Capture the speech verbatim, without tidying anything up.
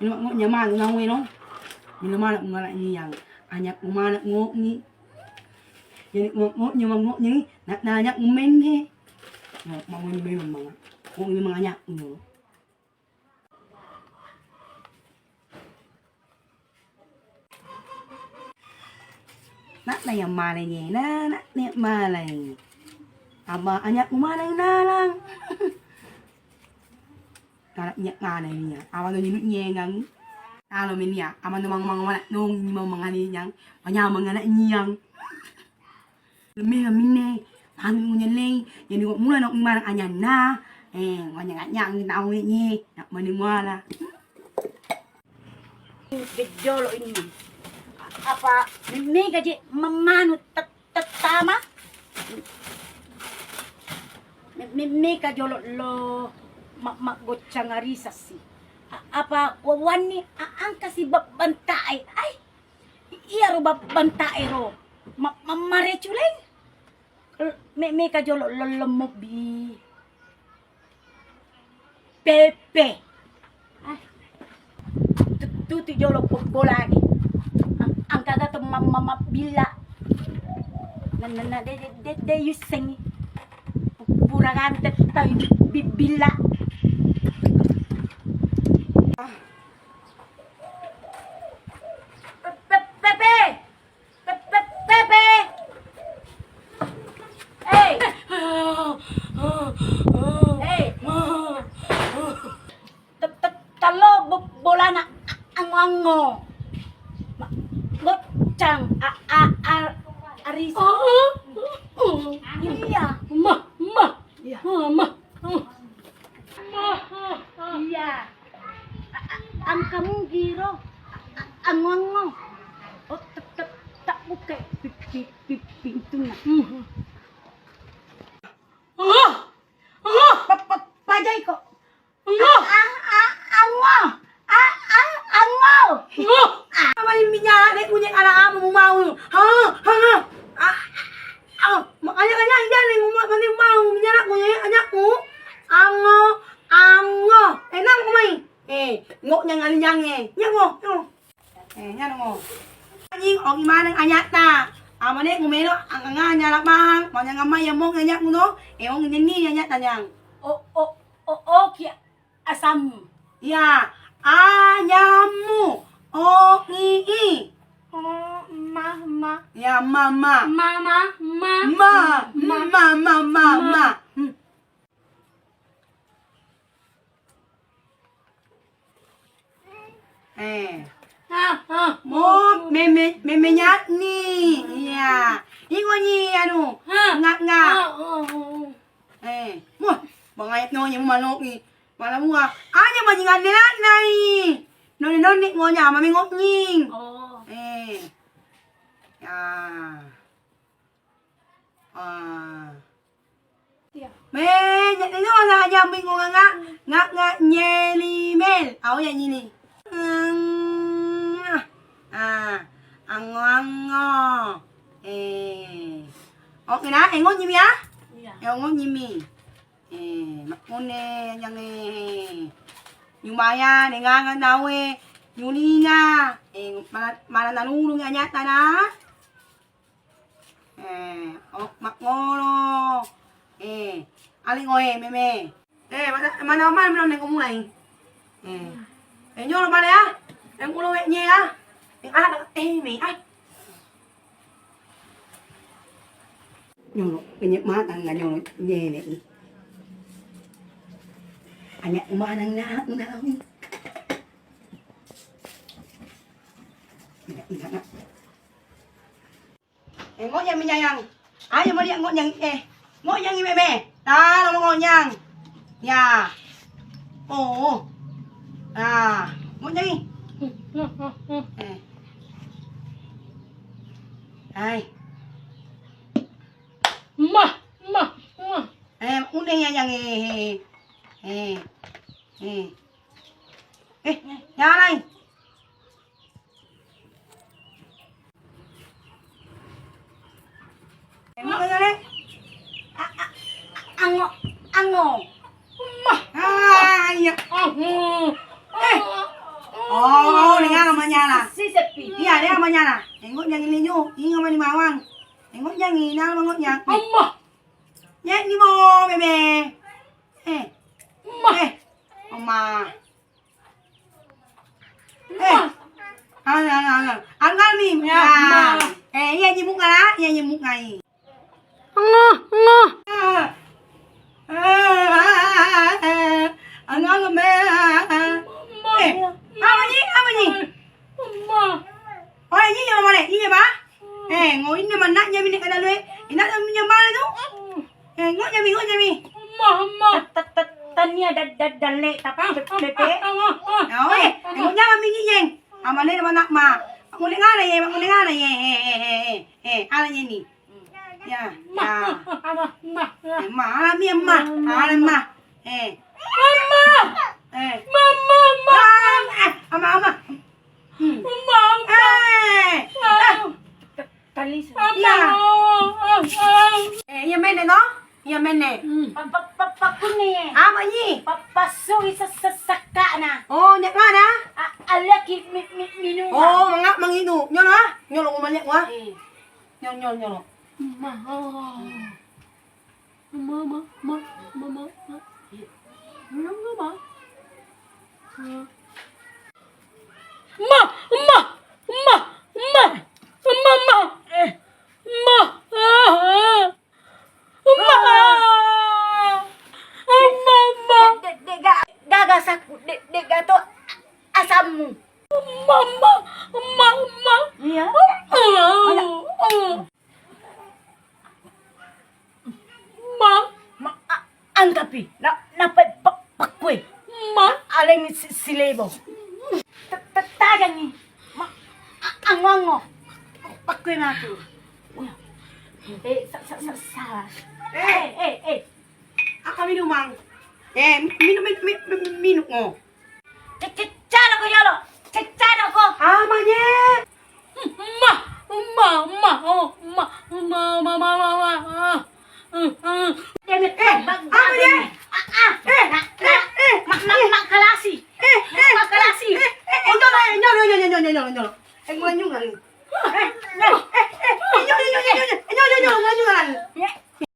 Ino ngo nyamang nang weno. Milo mana ngala nyang. Anyak mana ngo ni. Jadi ngo ngo nyamang ngo ni. Nak nanya ngumenge. Ngo mau ni memang manga. Ngo ni manganya ngo. Nak na yang mana ni? Nak na yang mana ni? Ama anyak mana nalang? Tara nyak ngana iya. Awang ni nyengang. Alo menia, ama no mang mang mana nong ni mang mangani nyang. Panya mangana nyang. Lemme minne, manu nyeleng. Jadi kok mula nok marang anyanna. Eh, wanyang anyang ni tau ni. Nak mani muala. Gejolo ini. Apa mega je mamanu tet- tettama. Me- me- mega jolo lo ma- maggoccang arisassi. A- apa wawanni a- angkasi bab- bantae ai. Iyaro bab- bantae ro ma- mammareculeng. Me- mega jolo lo lemmobi. Pepe. Ah. Tu- tutu jolo bo- bolani. Ang- angkaga tu mam- mam- mabbilla. Na- na- na- de- de- de- de yusengi. Pura gante tau bi- bi- billa. Ah. Pe- pe- pepe. Pe- pe- pepe. Eh. Eh. Te- te- tello bo- bolana a- ango-ango. Ma- goccang a- a- a- arisa. Iya. Ma, ma. Iya. Ma, ma. Iya. A- a- angkamu giro. A- a- ango-ango. Oh, tek- tek- tak buka pi- pi- pi- pintunya. Hmm. Ah! Ah! Pa- pa- pajai kok. Ah! Ah, ah, ango. Ah, ah, ango. Ah! Apa yang minyak dek punya anak kamu mau? Ha, ha. Ah, ah, makanya kan yang dia nih mau mana mau minyak anakku ya, anakku. Ango, ango. Enak mau main. Eh, ngok nyang alinjang eh. Nyang ngok, nyang ngok. Eh, nyang ngok. Anjing, ogi maneng anyatta. Amane ngumelo anganga nyala mahang, mau nyang amma ya mong anyak muno. Eh, ong nyenni anyatta nyang. O, o, o, oki asammu. Ya, anyammu. O, i, i. Oh, ma, ma. Ya, ma, ma. Ma, ma, ma. Ma, ma, ma, ma, ma. Hmm. Eh. Ah, ah. Mo, meme, meme nyatni. Iya. Ingonyi anu. Ah. Ngak, ngak. Ah, ah, ah. Eh. Mo, bangayat nonyi mo manoki. Malamua. Anya majingan nai. Noni noni ngonya mami ngoknying. Oh. Eh. Ya. Ah. Iya. Me, jadi no lah nyambing ngomong ngak, ngak, ngak, nyeli mel. Au ya nyini. Hmm, ah, ango, ango. Eh. Oh, kena, engo nyimi ya? Iya. Engo nyimi. Eh, makune yang eh. Nyumaya, nenganga nawe, nyulinga. Eh, mana, mana nanulung ya nyata na? Eh, oh, makkoro. Eh, aling oe, meme. Eh, mana, mana, mana, mana, nengko mulai. Eh, eh, nyolo mana ya? Nengko lo weknya ya? Eh, ah, eh, me, ah. Nyolo, penyek matang nggak nyolo, nyene. Anak mana, nak, nak, nak. Nak, nak, nak. Eh, ngonyang mi nyayang. Ayo melihat ngonyang, eh. Ngonyang i meme. Talo ngonyang. Ya. Oh. Ah, ngonyang i. Eh. Hai. Ma, ma, ma. Eh, une nyayang, eh. Eh. Eh. Eh, nyalai. Emang kagak, Le? A-, a-, ango, ango. Mah. Ah, iya. Ah, hmm. Eh. Nyala. Siseppi. Iya, dia apa nyala? Tengok jangan linyu. Ingat mani mawang. Tengok jangan, inal mengok nyang. Amma. Nyek ni mo, bebe. Eh. Amma. Eh. Oma. Eh. Ana, ana, ana. Anggal mi. Ya, ya. Oma. Eh, iya nyimuk ngala, iya nyimuk ngai. Ngah, ngah. Ah. Ah, ah, ah, ah. Anu, anu, me, ah, ah. Oma. Eh, apa ni? Apa ni? Oma. Oh, ini ya, mana? Ini, Pak? Eh, ngo ini mana nyami ni kada lu, eh? Ina nyami mana tu? Eh, ngo nyami, ngo nyami. Oma, oma. Ta-, ta-, ta-, tania da-, da-, dalle, tapi, tapi, tapi. Ah, ah, ah, ah. Oh, eh, ngo nyami ni, Jeng. Amane mana ma? Mule ngana ye, mule ngana ye. Eh, eh, eh, eh, eh, eh, ala ye ni. Ya, ma, ya. Ma, ma, ma. Eh, ma, ala mi, ma. Ala ma. Eh. Mama. Eh. Mama, ma. Ah, ah, ama, ama. Hmm. Ma, ma. Eh. Ah. Ah. Tali. Mama. Iya. Ah, ah. Eh, iya menne no? Iya menne. Hmm. Pa-, pa-, pa-, pakkunni. Apa ni? Pa-, pasui ses-, ses-, sekkana. Oh, nyak mana? A-, alaki mi-, mi-, minum. Oh, manga-, manginu. Nyolo ah? Nyolo ngomanya wa? Eh. Nyolo, nyolo, nyolo. Ma. Oh. Ma, ma, ma, ma, ma, ma. Iya. Belum, ma. Ma. Ma, ma, ma, ma, ma, ma. Eh. Ma. Ah, ah. Ma. Ma, ma. De-, de-, de-, ga-, gaga sakku. De-, de-, gato asammu. Ma, ma, ma, ma. Iya. Ah, ah. Ma. Ma, a-, angkapi. Na, na pa-, pa-, pakkue. Ma. Aleng si-, silebo. Te-, te-, tajangi. Ma, a-, ango-ango. Pakkue matu. Eh, sa-, sa-, sa-, salah. Eh. Eh, eh, eh. Apa minumang? Eh, mi-, minum, minum, minum, minum, oh. Ce-, ce-, cecano ko yolo. Cecano ko. Amanye. Ma, ma, ma, oh, ma, ma, ma, ma, ma, ah. Eh, eh. Demet, eh, bang, apa bang, dia? Ah, ah. Eh, eh, eh, ma, ma, eh. Ma kalasi. Eh, eh, ma kalasi. Eh, eh, eh, nyolo, nyolo, nyolo, nyolo, nyolo. Eh, manyung kali.